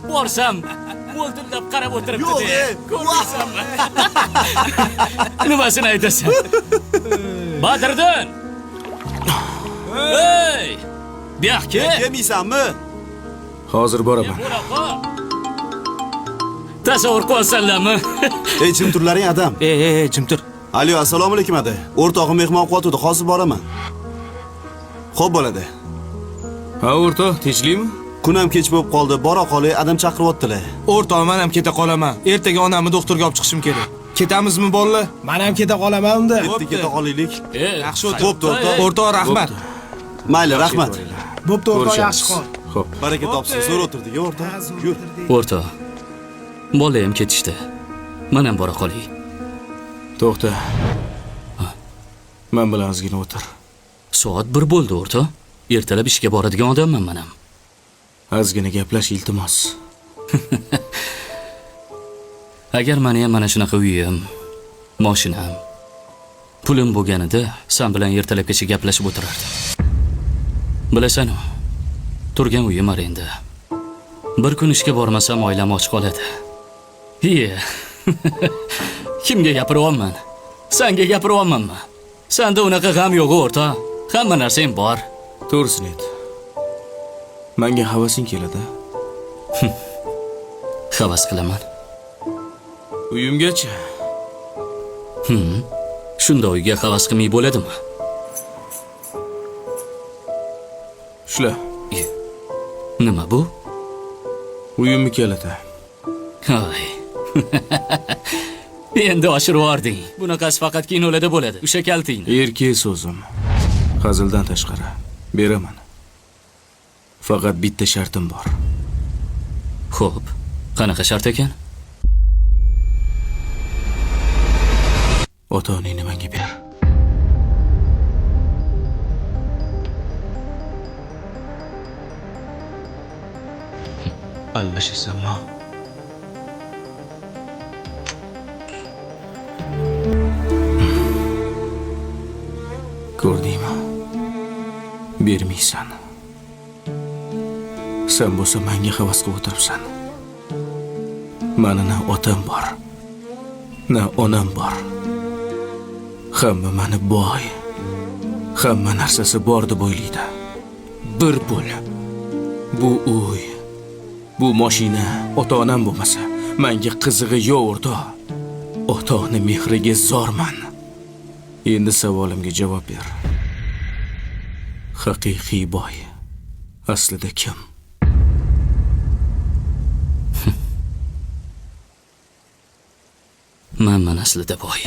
Borsam, mo'ltillab qarab o'tiribdi. Yo'q, De. Ko'rdingsanmi? Nimasini aytasan? Badriddin! Ey! Buyoqqa. Kelmaysanmi? Hozir boraman. Tasavvur qilyapsanlarmi? Ey, jim turlaring adam. Ey, ey, ey, jim tur. Alo, assalomu alaykum ada. O'rtog'im mehmon qilyotdi, hozir boraman. Xo'p bo'ladi. Ha, o'rtoq, tinchlikmi? Kun ham kech bo'lib qoldi. Bora qolay, adam chaqiryaptilar. O'rtoq, men ham keta qolaman. Ertaga onamni doktorga olib chiqishim kerak. Ketamizmi bolalar? Men ham keta qolaman unda. Ketdi, keta qolaylik. Yaxshi o'tir. Bo'pti, o'rtoq. O'rtoq, rahmat. Mayli, rahmat. Bo'pti o'rtoq, yaxshi qol. Xo'p. Baraka topsin, zo'r o'tirdik, o'rtoq. Yur. O'rtoq. Bola ham ketishdi. Men ham bora qolay. To'xta. Men bilan ozgina o'tir. Soat 1 bo'ldi, o'rtoq. Ertalab ishga boradigan odamman men ham. Ozgina gaplash, iltimos. Agar meni ham mana shunaqa uyim, mashinam, pulim bo'lganida sen bilan ertalabgacha gaplashib o'tirardim. Bilasan-u, turgan uyim arenda. Bir kun ishga bormasam oilam och qoladi. Iye. Kimga gapiryapman? Senga gapiryapmanmi? Senda unaqa g'am yo'q, o'rtoq. Hamma narsang bor. To'g'risini ayt. Menga havasing keladi? Havas qilaman. Uyimgacha. Shunda uyga havas qilmay bo'ladimi? Shular. Nima bu? Uyimni keladi. Ay. Endi oshirib yubording. Bunaqasi faqat kinolarda bo'ladi. O'sha kaltingni. Erkak so'zim. Hazildan tashqari beraman. Faqat bitta shartim bor. Xo'p, qanaqa shart ekan? Ota-onangni menga ber. Allashasanmi? Ko'rdingmi? Bermaysan. Sen bo'lsa menga havas qilib o'tiribsan. Mani na otam bor, na onam bor. Hamma mani boy, hamma narsasi bor deb o'ylaydi. Bir pul, bu uy, bu mashina ota-onam bo'lmasa, menga qizig'i yo'q o'rtoq. Ota-ona mehriga zorman. Endi savolimga javob ber. Haqiqiy boy aslida kim? Manman aslida boy.